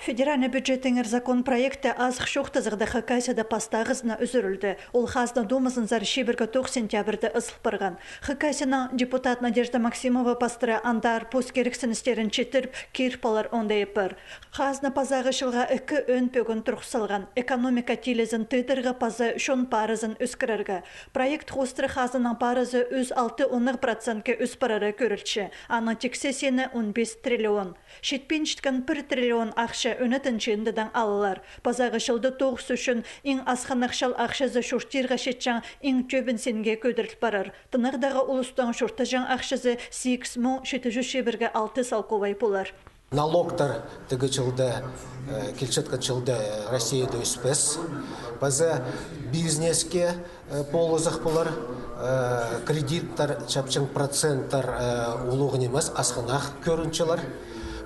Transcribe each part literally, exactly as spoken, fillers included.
Федеральный бюджеттеңер закон проекті азых чоохтазығда Хакасияда пастағызына ӱзӱрілді. Ол Хазна думазынзар чибіргі тоғыс сентябрьде ызыл парған. Хакасияның депутат Надежда Максимова пастыра андар пос кирексіністерін читіріп, киріп алар оңдайы пар. Хазна пазағы чылға ікі ӧӧн пӧгін турғыс салған: экономика тилізін тыыдарға паза чон парызын ӧскірерге. Проект хоостыра хазнаның парызы ӱс алты оннығ процентке ӧс парары кӧрілче. Аның тиксі сині он пис триллион. Читпинчеткен пір триллион ахча ӧнетін чыындыдаң алылар. Пазағы чылда тоғыс ӱчӱн иң асхынах чал ахчазы чуртирға читчең иң тӧбін синге кӧдіріл парар. Тынағдағы улустың чуртаҷаң ахчазы сигіс муң читі чӱс чибіргі алты салковай полар. Налогтар тігі чылда, э, килчеткен чылда Россияда ӧспес. Паза бизнеске, э, полызах полар, э, кредиттер, чапчаң проценттер, э, улуғ нимес, асхынах кӧрінчелер.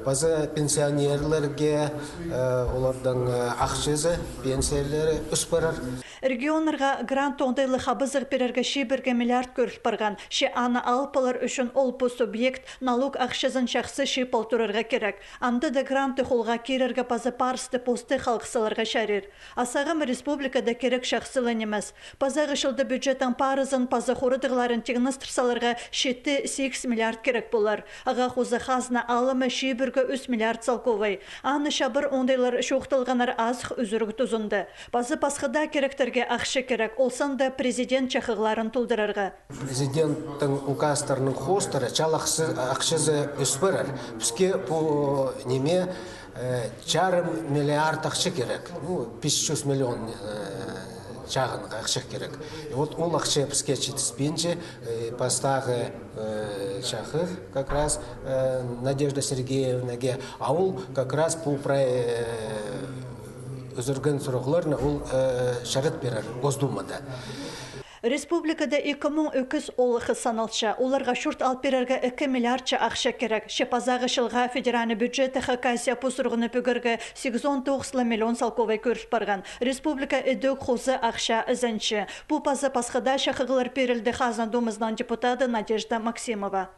Паза пенсионерлерге, э, олардың, э, ахчазы, пенсиялары ӧс парар. Регионнарға грант оңдайлығ хабызығ пирерге чибіргі миллиард кӧріл парған. Че аны алып алар ӱчӱн ол пу субъект налог ахчазын чахсы чыып ал турарға кирек. Анда даа грантты холға кирерге паза парысты посты халғыс аларға чарир. А сағам республикада кирек чахсы ла нимес. Пазағы чылда бюджеттің парызын паза хорадығларын тиңнестір саларға читі-сигіс миллиард кирек полар. Ағаа хоза хазна алымы чибіргі ӱс миллиард салковай. Аны чабыр оңдайлар чоохталғаннар азых ӱзӱріг тузында. Паза пасха даа киректерге ахча кирек, ол санда президент чахығларын толдырарға. Президенттің указтарының хоостыра чал ахчазы ӧс парар. Піске пу ниме, э, чарым миллиард ахча кирек. Ну, пис чӱс миллион, э, чағынға ахча кирек. И вот ол ахча піске читіспинче, э, пастағы, э, чахығ как раз, э, Надежда Сергеевнаға, а ол как раз пу про-, э, ӱзӱрген сурығларны ол, э, чарат пирер Госдумада. Республикада ікі муң ӧкіс оолаххы саналча. Оларға чурт алып пирерге ікі миллиардча ахча кирек. Че пазағы чылға федеральный бюджетте Хакасия пу сурығны пӱгерге сигізон тоғыс ла миллион салковай кӧріл парған. Республика ідӧк хоза ахча ізенче. Пу паза пасха даа чахығлар пирілді Хазна думазының депутаты Надежда Максимова.